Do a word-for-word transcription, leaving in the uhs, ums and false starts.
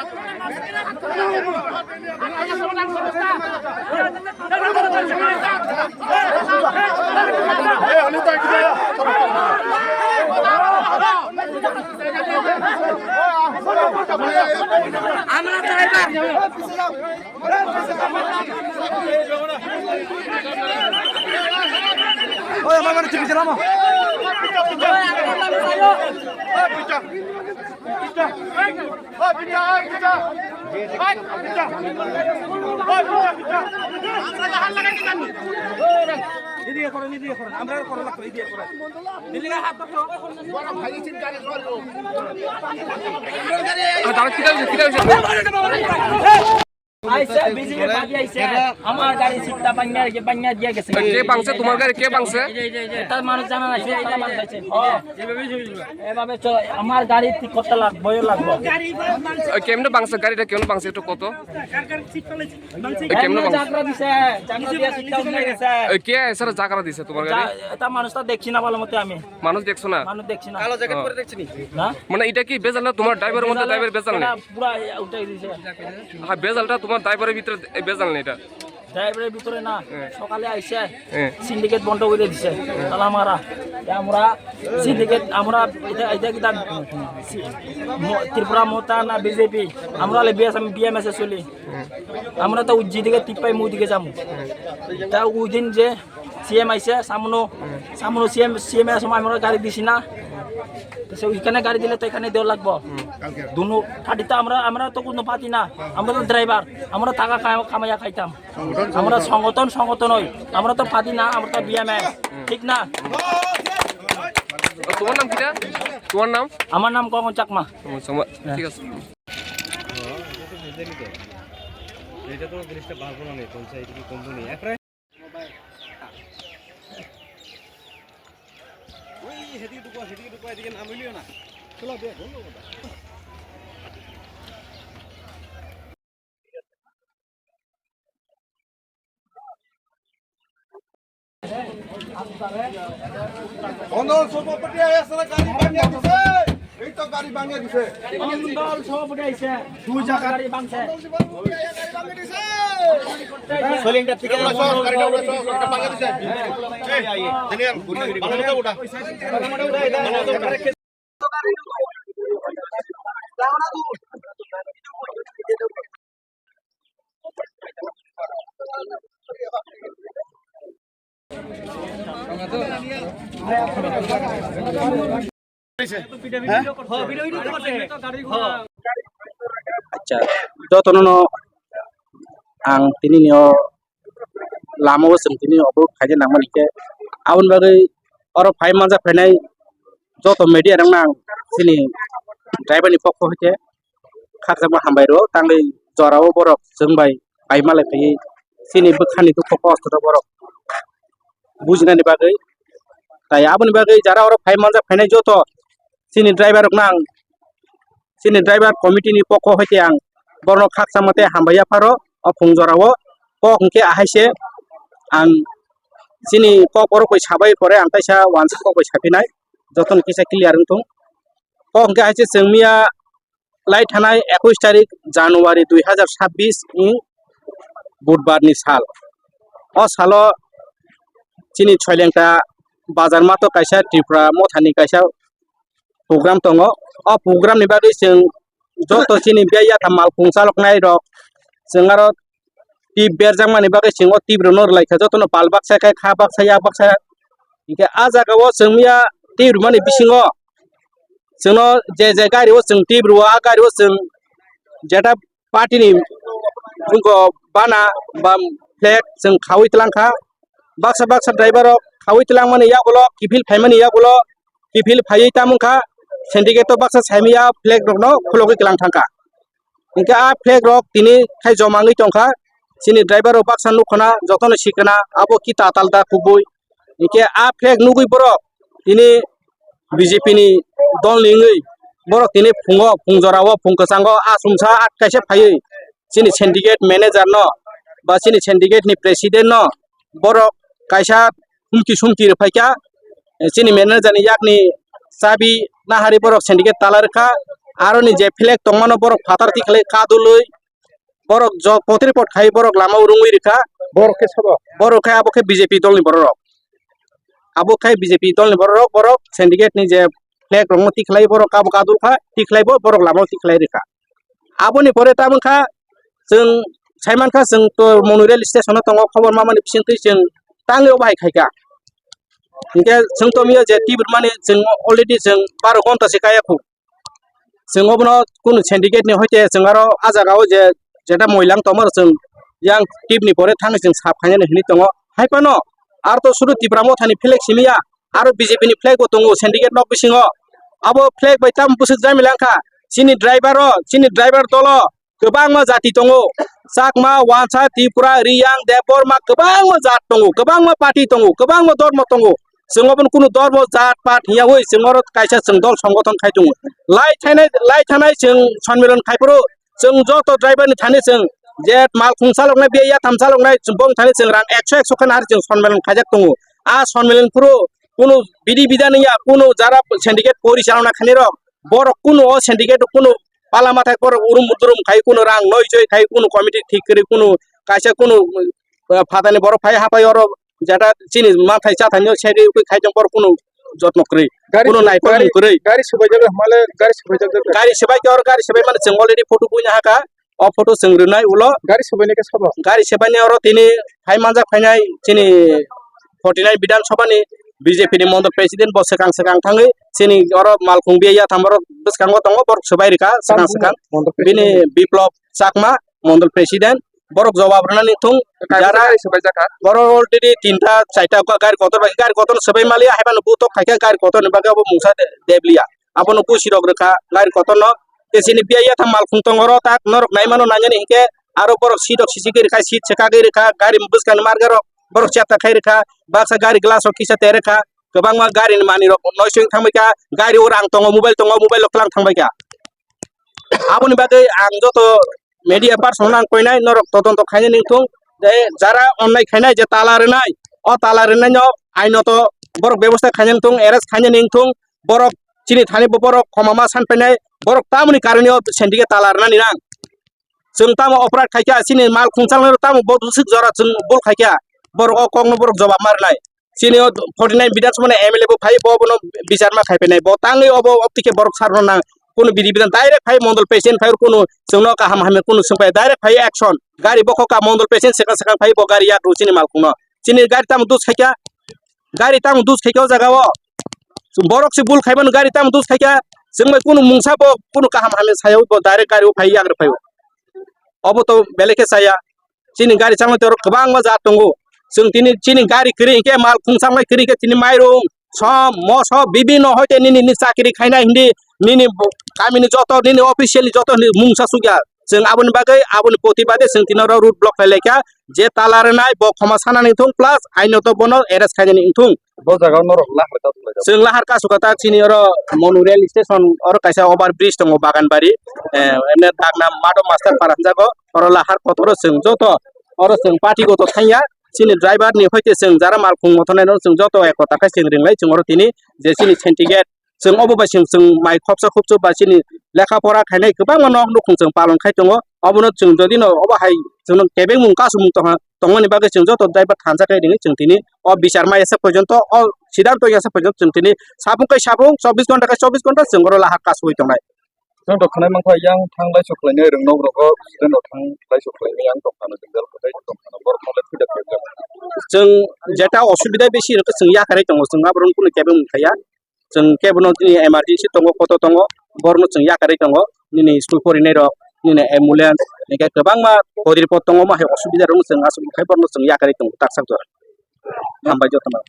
Ah, দাঁড়া, কিতা হইছে, কিতা হইছে? আইছে, বিজেপি পার্টি আইছে। আমার গাড়ি সিটটা ভাঙিয়া, ভাঙিয়া দিয়া গেছে। কে ভাঙছে তোমার গাড়ি? কে ভাঙছে? এটা মানুষ জানা নাই, এটা মানুষ আইছে। এভাবে চলে, আমার গাড়ি ঠিক করতে লাগবো, লাগবো। ওই কেমনে ভাঙছে গাড়িটা, কেমনে ভাঙছে একটু কত? ওই কেমনে ভাঙছে? জাগরা দিছে, জাগরা দিয়া সিটটা উঠে গেছে। ওই কে এসে জাগরা দিছে তোমার গাড়ি? যা-, এটা মানুষটা দেখছি না ভালো মতে আমি। মানুষ দেখছো না? মানুষ দেখছি না। কালো জ্যাকেট পরে দেখছি নি? না? মানে এটা কি ভেজাল না? তোমার ড্রাইভারের মধ্যে ড্রাইভার ভেজাল নেই? এটা পুরা উঠাই দিছে। হ্যাঁ, ভেজালটা তোমার ড্রাইভারের ভিতরে, এই ভেজাল নেই এটা। ড্রাইভারের ভিতরে না, হ্যাঁ। সকালে আইসে হ্যাঁ। সিন্ডিকেট বন্ধ করে দিছে, তালা মারা। এ আমরা সিন্ডিকেট, আমরা এটা, এটা কি তার সি-, ম-, ত্রিপুরা মতা না বিজেপি? আমরা হলে বিএস, আমি বিএমএস এ চলি। আমরা তো যেদিকে টিপ পাই, মুদিকে যাবো। তা ওই দিন যে সিএম আইছে, সামনো, সামনো সিএম, সিএম এর সময় আমরা গাড়ি দিছি না। তো সে ওইখানে গাড়ি দিলে তো এখানে দেওয়া লাগবো। দুনো পার্টি তো আমরা, আমরা তো কোনো পার্টি না, আমরা তো ড্রাইভার, আমরা টাকা কাম-, কামাইয়া খাইতাম। আমরা সংগঠন, সংগঠন হই, আমরা তো পার্টি না, আমরা তো বিএমএস, ঠিক না? তোমার নাম কিটা? তোমার নাম? আমার নাম গগন চাকমা। ও, চাকমা, ঠিক আছে। এটা তো জিনিসটা বার করা নেই, পঞ্চায়েত কি কোম্পানি। ওই হেদিকে ঢুকো, হেদিকে ঢুকো, এদিকে নাম হইলিও না। চলো, দে, বন্ধ করো। মন্ডল সভাপতি আইয়া সারা গাড়ি ভাঙিয়া দিছে। এই তো গাড়ি ভাঙিয়া দিছে। মন্ডল সভাপতি আইছে। দুই জায়গা গাড়ি ভাঙছে। মন্ডল সভাপতি আইয়া গাড়ি ভাঙিয়া দিছে। সিলিংটা ঠিক আছে। উঠা সব, গাড়িটা উঠা সব, গাড়িটা ভাঙিয়া দিছে। এই, এই, এই। দানিয়াল, ভালো মতো উঠা। ভালো মতো উঠা। Acha, jotono no ang tini ni o lama o chwng tini obo khaina nangmani khe, aboni bagwi oro phai manjak phainai joto media rok no ang chini driver ni pokho hai khe khakchangma hambai rwo, tangwi jora o borok chwng bai pai malai phaiwi chini bwkhani dukho kosto rok borok bujinani bagwi. Tai aboni bagwi jara oro phai manjak phainai joto chini driver rok no ang chini driver committee ni pokho hai khe ang borokno khakchangma tei hambai yapharo o phung jora o. Kok hwnkhe ahai se ang chini kok borok bai sabai pore ang kaisa uansuk kok bai saphinai jotono kisa clear wngthung. Kok hwnkhe ahai se chwng miya lai thanai ekush tarik January dui hazar sabbish ni budbar ni sal. O salo chini Soilengta bazar mato kaisa Tripura mothani kaisa program tongo. O program ni bagwi chwng joto chini biyai yatham malkhung chaloknai rok, chwng aro tip berjakmani bagwi chwng o tip rwno rwlaikha, jotono pal baksa khe kha baksa yak baksa. Hinkhe ah jagao chwng miya tip rwmani bisingo chwngno je je gari o chwng tip rwo, ah gari o chwng jeta party ni wngkha bana ba flag chwng khawi twlang kha. Baksa baksa driver rok khawi twlang mani yagulo kiphil phaimani yagulo kiphil phaiwi tamo wngkha syndicate o baksa saimaya flag rokno khulogwi twlang thangkha. Hinkhe ah flag rok tini khai joma wngwi tongkha. Chini driver rok baksa nukhona jotono sikana abo ki tatal da kubui. Hinkhe ah flag nugwi borok tini B J P ni dol ni wngwi borok tini phungo, phung jora o, phung kwchango achomsa at kaisa phaiwi chini syndicate manager no ba chini syndicate ni president no borok kaisa humki sumki rwphaikha, chini manager ni yakni chabi nahari borok syndicate tala rwkha, Aroni je flag tongmano borok phatar tikhlai kadulwi, borok jok potri pot khai borok lama o rwngwi rikha. Borok khe sabo? Borok khe abo khe B J P dolni borok rok. Abo khe B J P dolni borok rok, borok syndicate ni je flag rokno tikhlai borok kabo kadul kha, tikhlai bo borok lama o tikhlai rikha. Aboni pore tamo kha chwng saimankha chwng to Monoi rail station o tongo, khobor mamani bisingtwi chwng tangwi obo hai khaikha. Hinkhe chwng to miya je tibir mani chwng already chwng baro gonta se kaya khu. Chwng obono kunu syndicate ni hoite chwng aro ah jaga o je jeta moilang tongma rok chwng yang tip ni pore thangwi chwng sap khainani hinwi tongo. Hai phano aro to sudu Tipra Motha ni flag simi ya, aro B J P ni flag bo tongo syndicate nok bisingo. Abo flag bai tamo bwswk jamila wngkha? Chini driver o, chini driver dolo kwbangma jati tongo. Chakma, Wansa, Tripura, Riyang, Debbarma kwbangma jat tongo, kwbangma party tongo, kwbangma dormo tongo. Chwng obono kunu dormo, jat, pat hiya ui chwng oro kaisa chwng dol songothon khai tongo. Lai thanai, lai thanai chwng sonmilan khai phuru chwng joto driver ni thani chwng je malkhung chaloknai, biya yatham chaloknai, bong thani chwng rang ekso ekso khe nari chwng sonmilan khaijak tongo. A sonmilan phuru kunu bidi bida nangya, kunu jara syndicate pori chalokna khainai rok, borok kunu o syndicate kunu pala mathai borok urum budurum khai, kunu rang noi choi khai, kunu committee thik kwrwi, kunu kaisa kunu, uh, phatani borok phai hapai oro jeta chini mathai chathani o seri ui khai tong borok kunu jotno kwrwi, Gari kunu su-, naikolmung gari, kwrwi. Gari subaijak male, gari subaijak. Gari subai khe oro gari subai mani chwng already photo buina haka. O photo chwng rwnai ulo. Gari subaini khe sabo? Gari subaini oro tini phai manjak phainai chini forty nine Bidhan Sabha ni B J P ni mondol president bo swkang swkang thangwi chini oro malkhung biya yatham borok bwskango tongo, borok swbai rwkha swkang swkang. Mondol president. Bini Biplab Chakma, mondol president, borok jawab rwnani thung. Kaisa jara gari swbaijak kha? Borok already tinta, charta gari kotor bai, gari kotor swbai maliya, haibano butok khaikhe gari kotor ni bagwi abo mungsa de-, debliya. Abono busi rok rwkha gari kotorno. Tei chini biya yatham malkhung tongo oro tak norok naimano nainani hinkhe aro borok seat rok sisi khe rwkha, seat swkagwi rwkha, gari bwskangni marga rok borok chepta khai rwkha, baksa gari glass rok kisa te rwkha, kwbangma gari ni manwi rok noising thangbai kha, gari o rang tongo, mobile tongo, mobile rok twlang thangbai kha. Aboni bagwi ang joto media person no ang koinai norok todonto khainani wngthung, tei jara onnai khainai je tala rwnai, o tala rwnai no ainoto borok bebosta khainani wngthung, arrest khainani wngthung, borok chini thani bo borok khoma ma san painai, borok tamoni karoni o syndicate tala rwnani nang. Chwng tamo operate khaikha, chini mal khungchang tamo bo bwswk jora chwng bul khaikha, borok o kokno borok jobab ma rwnai. Chini o forty nine Bidhan Sabha ni M L A bo phai, bo bono bichar ma khai painai, bo tangwi obo optike borok sarno nang, kunu bidi bidan direct phai mondol president phai kunu chwngno kaham hamya kunu swngpai direct phai action, gari bokhok ka mondol president swkang swkang phai bo gari yak rw chini mal khungno, chini gari tamo dus khaikha, gari tamo dus khaikha o jaga o. Borok se bul khaimano gari tamo dus khaikha, chwng bai kunu mungsa bo kunu kaham hamya saya bo direct gari o phai yak rw phai o. Obo to belai khe chaya. Chini gari changma tei oro kwbangma jat tongo. Chwng tini chini gari kwrwi hinkhe mal khungchangmai kwrwi hinkhe tini mairum, som, moso, bibinno hoite nini, nini chakri khainai hindi, nini bo-, kamini joto, nini official ni joto hindi mungsa sukya. Chwng aboni bagwi, aboni protibade chwng tini oro road block khlai laikha. Je tala rwnai bo khoma sanani wngthung plus ainoto bono arrest khainani wngthung. Bo jaga o norok lahar kasu khlaijak. Chwng lahar kasu kha tak chini oro Monu rail station oro kaisa over bridge tongo Baganbari, eh, emne Dagnam Madho Master Para hwnjago, oro lahar kotor o chwng joto oro chwng party goto thangya, chini driver ni hoite chwng jara mal khung mothonai no chwng joto ekota khai chwng ringlai chwng oro tini je chini syndicate chwng obo bai chwng, chwng mai khopsa khopsa ba chini lekha pora khainai kwbangma nok nukhung chwng palon khai tongo, obono chwng jodi no obo hai chwngno kebengmung kasumung tongkha. Tongmani bagwi chwng joto driver thansa khe ringwi chwng tini o bichar ma yasa porjonto o sidanto yasa porjonto chwng tini sabung kai sabung chobbish ghonta kai chobbish ghonta chwng oro lahar kasui tongnai. Chwng to khwnai mankha yang thang lai sok khlainai rwngnok rok o student rok thang lai sok khlainai yang tongphano jwngjal kwtai tongphano borok no lai phidak phidak. Chwng jeta osubida bisi rwkhe chwng yakarwi tongo chwng aborok kunu kebengmung khaiya. Chwng kebono tini emergency tongo, koto tongo, borokno chwng yakarwi tongo, nini school porinai rok, nini ambulance, hinkhe kwbangma hodir pot tongo, omo hai osubida rokno chwng aswk khai borokno chwng yakarwi tongo, tak sak jora. Hambai jotono.